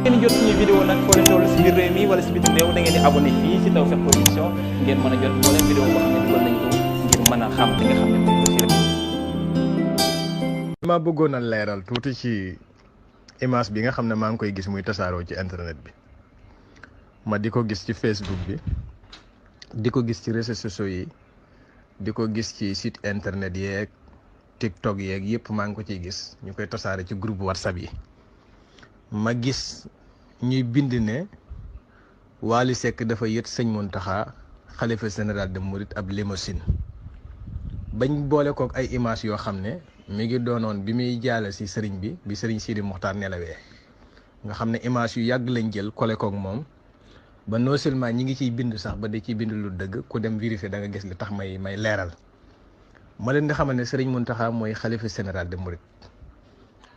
ngeen jot suñu vidéo nag foo leen toll si biir réew mi wala si biti réew da ngeen di abonné fii si Tawfekh Production ngeen mën a jot moo leen vidéo boo xam ne dugal nañ ko ngir mën a xam li nga xam ne moom la rek. ma bëggoon a leeral tuuti ci image bi nga xam ne maa ngi koy gis muy tasaaroo ci internet bi ma di ko gis ci Facebook bi di ko gis ci réseaux sociaux yi di ko gis ci site internet yeeg TikTok yeeg yëpp maa ngi ko ciy gis ñu koy tasaare ci groupe WhatsApp yi. ma gis ñuy bind ne Wally Seck dafa yët sëñ Mountakha xalifa général de Mouride ab limousine bañ boole kook ay image yoo xam ne mi ngi doonoon bi muy jaale si sëriñ bi sëriñ Sidi Mokhtar nelawee nga xam ne image yu yàgg lañ jël kole kook moom ba non seulement ñi ngi ciy bind sax ba di ciy bind lu dëgg ku dem vérifier da nga gis li tax may leeral ma leen di xamal ne sëriñ Mountakha mooy xalifa général de Mouride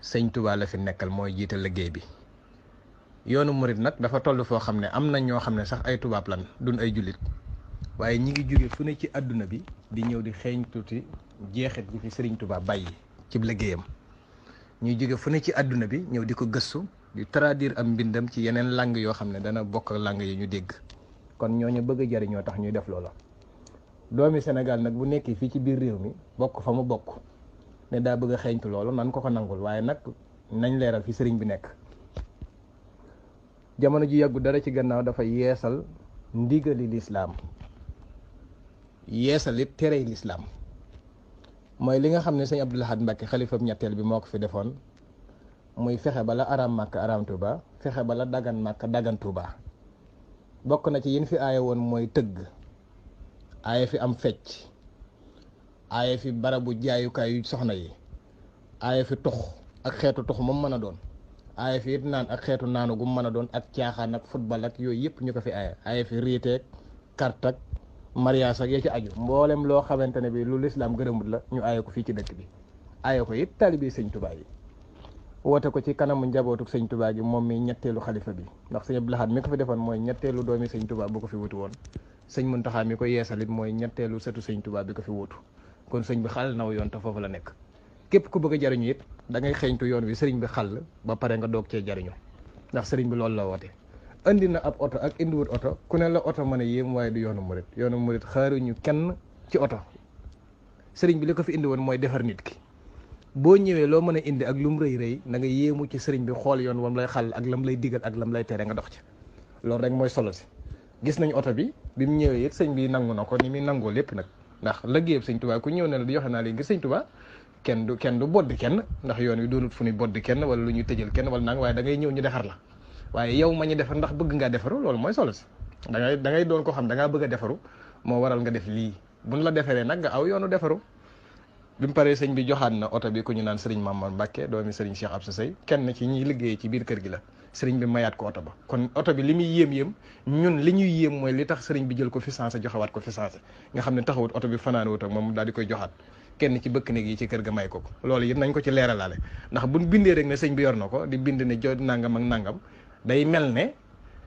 sëñ Touba la fi nekkal mooy jiite liggéey bi yoonu murit nag dafa toll foo xam ne am na ñoo xam ne sax ay tubaab lan duñ ay jullit waaye ñi ngi jóge fu ne ci àdduna bi di ñëw di xeeñ tuuti jeexit gi fi sëriñ Touba bàyyi ci liggéeyam ñuy jóge fu ne ci àdduna bi ñëw di ko gëstu di traduire am mbindam ci yeneen langue yoo xam ne dana bokk ak langue yi ñu dégg kon ñooñu bëgg a jariñoo tax ñuy def loola doomi Sénégal nag bu nekkee fii ci biir réew mi bokk fa mu bokk ne daa bëgg a xeeñtu loolu nan ko nangul waaye nag nañ leeral fi sëriñ bi nekk jamono ji yàggu dara ci gannaaw dafa yeesal ndigali lislaam yeesal it terey lislaam mooy li nga xam ne sëñ Abdou Lahad Mbacké xalifam ñetteel bi moo ko fi defoon muy fexe bala araam màkk araam Tuuba fexe bala dagan màkk dagan Tuuba bokk na ci yin fi aaye woon mooy tëgg aaye fi am fecc aaye fi barabu jaayukaay yu soxna yi aaye fi tux ak xeetu tux moom mën a doon aaye fi it naan ak xeetu naanu gu mën a doon ak caaxaan ak football ak yooyu yëpp ñu ko fi aaye fi riiteeg carte ak mariage ak ya ci aju mboolem loo xamante ne bi lu lislaam gërëmut la ñu aaye ko fii ci dëkk bi aaye ko it taalibe sëñ Tuubaa yi woote ko ci kanamu njabootuk sëñ Tuubaa gi moom mi ñetteelu xalifa bi ndax sëñ Abdou Lahad mi ko fi defoon mooy ñetteelu doomi sëñ Tuubaa bu ko fi wutu woon sëñ Mountakha mi ko yeesalit mooy ñetteelu sëtu sëñ Tuubaa bi ko fi wutu kon sëñ bi xàll naw yoon te foofu la nekk képp ku bëgg a jariñu it da ngay xeeñtu yoon wi sëriñ bi xàll ba pare nga doog cee jariñu ndax sëriñ bi loolu la woote indi na ab oto ak indiwut oto ku ne la oto mën a yéem waaye du yoonu murit xaaruñu kenn ci oto sëriñ bi li ko fi indi woon mooy defar nit ki boo ñëwee loo mën a indi ak lu mu rëy rëy na nga yéemu ci sëriñ bi xool yoon wam lay xàll ak lam lay digal ak lam lay tere nga dox ci loolu rek mooy solo si gis nañ oto bi mu ñëwee it sëñ bi nangu na ko ni muy nangoo lépp nag ndax liggéeyam sëñ Tuubaa ku ñëw ne la di joxe naa lii ngir sëñ Tuubaa kenn du boddi kenn ndax yoon wi doonut fu ñuy boddi kenn wala lu ñuy tëjal kenn wala nang waaye da ngay ñëw ñu defar la waaye yow ma ñu defar ndax bëgg ngaa defaru loolu mooy solo si da ngay doon ko xam da ngaa bëgg a defaru moo waral nga def lii buñ la defaree nag nga aw yoonu defaru bi mu paree sëñ bi joxaat na oto bi ku ñu naan sëriñ Mamadou Mbacké doomi sëriñ Cheikh Absa Sey kenn ci ñi liggéeyee ci biir kër gi la sëriñ bi mayaat ko oto ba kon oto bi li muy yéem ñun li ñuy yéem mooy li tax sëriñ bi jël ko fi sensé joxewaat ko fi sensé nga xam ne taxawut oto bi fanaanewut ak moom daal di koy joxaat kenn ci bëkk néeg yi ci kër ga may ko loolu it nañ ko ci leeralaale ndax buñ bindee rek ne sëñ bi yor na ko di bind ne jo nangam ak nangam day mel ne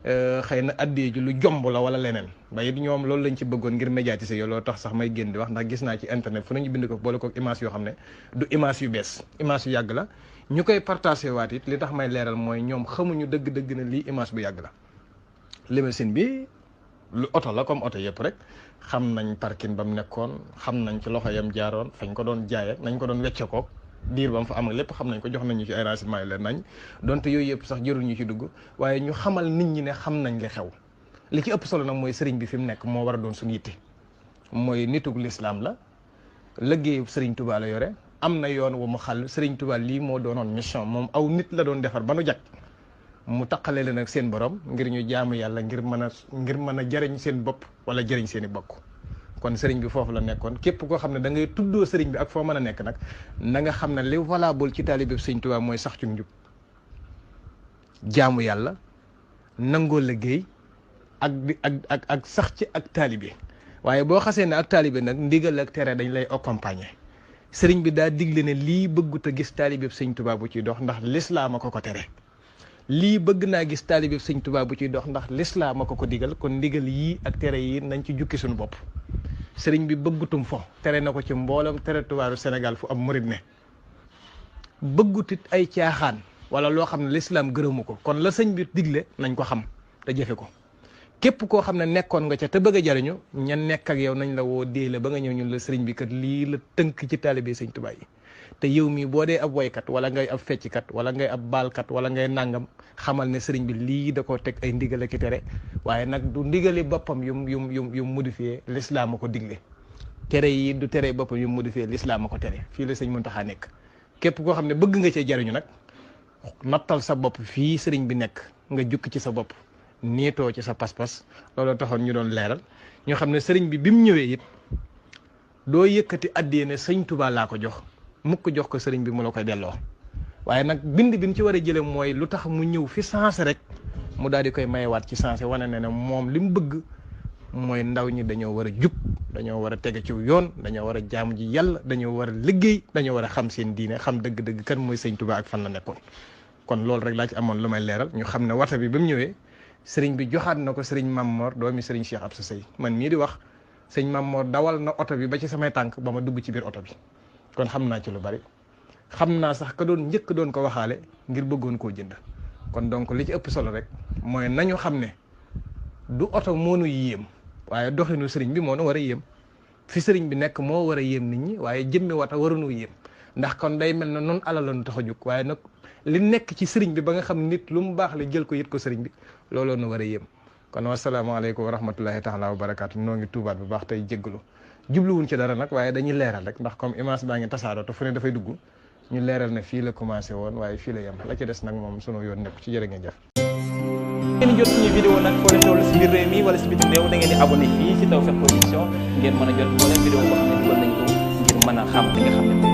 xëy na addee ji lu jomb la wala leneen ba it ñoom loolu lañ ci bëggoon ngir médiatiser yow loolu tax sax may génn di wax ndax gis naa ci internet fu nañu bind ko boole ko image yoo xam ne du image yu bees image yu yàgg la ñu koy partagé waat it li tax may leeral mooy ñoom xamuñu dëgg-dëgg na lii image bu yàgg la limousine bi lu oto la comme oto yëpp rek xam nañ parking ba mu nekkoon xam nañ ci loxo yam jaaroon fañ ko doon jaayee nañ ko doon wecce kook diir ba mu fa am ak lépp xam nañ ko jox nañu ci ay renseignements yu leen nañ donte yooyu yëpp sax jërul ñu ci dugg waaye ñu xamal nit ñi ne xam nañ li xew li ci ëpp solo nag mooy sëriñ bi fi mu nekk moo war a doon suñu yitte mooy nitug lislaam la liggéeyu sëriñ Touba la yore am na yoon wu mu xàll sëriñ Touba lii moo doonoon mission moom aw nit la doon defar ba nu jag mu taqale leen ak seen borom ngir ñu jaamu yàlla ngir mën a jëriñ seen bopp wala jëriñ seen i bokk kon sëriñ bi foofu la nekkoon képp koo xam ne da ngay tuddoo sëriñ bi ak foo mën a nekk nag na nga xam ne li valable ci taalibe sëriñ Tuubaa mooy sax ci njub jaamu yàlla nangoo liggéey ak sax ci ak taalibe waaye boo xasee ne ak taalibe nag ndigal ak tere dañ lay accompagner sëriñ bi daa digle ne lii bëggut a gis taalibe sëriñ Tuubaa bu ciy dox ndax lislaam a ko tere lii bëgg naa gis taalibe sëriñ Tuubaa bu ciy dox ndax lislaam a ko digal kon ndigal yii ak tere yi nañ ci jukki suñu bopp sëriñ bi bëggutum fo tere na ko ci mboolem territoire Sénégal fu am murid ne bëggutit ay caaxaan wala loo xam ne lislaam gërëmu ko. kon la sëñ bi digle nañ ko xam te jëfe ko. képp koo xam ne nekkoon nga ca te bëgg a jariñu ña nekk ak yow nañ la woo dee la ba nga ñëw ñun la sëriñ bi kat lii la tënk ci taalibe sëñ Tuubaa yi. te yow mii boo dee ab woykat wala ngay ab fecckat wala ngay ab baalkat wala ngay nàngam xamal ne sëriñ bi lii da koo teg ay ndigale ki tere waaye nag du ndigali boppam yum modifié lislaam a ko digle. tere yi du tere boppam yum modifié lislaam a ko tere fii la sëñ Muntaxa nekk. képp koo xam ne bëgg nga cee jariñu nag nattal sa bopp fii sëriñ bi nekk nga jukki ci sa bopp niitoo ci sa pas-pas loolu taxoon ñu doon leeral ñu xam ne sëriñ bi mu ñëwee it doo yëkkati addiyee ne sëñ Tuubaa laa ko jox mukk jox ko sëriñ bi mu la koy delloo waaye nag bind bi ñu ci war a jële mooy lu tax mu ñëw fi sensé rek mu daal di koy mayewaat ci sensé wane ne moom li mu bëgg mooy ndaw ñi dañoo war a jub dañoo war a tege ci yoon dañoo war a jaamu ji yàlla dañoo war a liggéey dañoo war a xam seen diine xam dëgg-dëgg kan mooy sëñ Tuubaa ak fan la nekkoon. kon loolu rek laa ci amoon lu may leeral ñu xam ne wata bi ba mu ñëwee sëriñ bi joxaat na ko sëriñ Mamor doomi sëriñ Cheikh Absa Sey man mii di wax sëñ Mamor dawal na oto bi ba ci samay tànk ba ma dugg ci biir oto bi kon xam naa ci lu bari xam naa sax ka doon njëkk doon ko waxaale ngir bëggoon koo jënd kon donc li ci ëpp solo rek mooy nañu xam ne du oto moo nu yéem waaye doxinu sëriñ bi moo nu war a yéem fi sëriñ bi nekk moo war a yéem nit ñi waaye jëmmi wata waruñu yéem ndax kon day mel na noonu alal la nu tax a jóg waaye nag li nekk ci sëriñ bi ba nga xam nit lu mu baax la jël ko yët ko sëriñ bi looloo nu war a yéem kon wasalaamaaleykum wa rahmatullahi taala wa barakaatu noo ngi tuubaat bu baax tey jéggalu jubluwuñ ci dara nag waaye dañuy leeral rek ndax comme image baa ngi tasaaroo te fu ne dafay dugg ñu leeral ne fii la commencé woon waaye fii la yem la ci des nag moom sunu yoon nekk ci jërë ngeen jëf. ngeen jot suñu vidéo nag foo leen toll si biir réew mi wala si bitim réew da ngeen di abonné fii si Tawfekh Production ngeen mën a jot moo leen vidéo boo xam ne dugal nañ ko ngir mën a xam li nga xam ne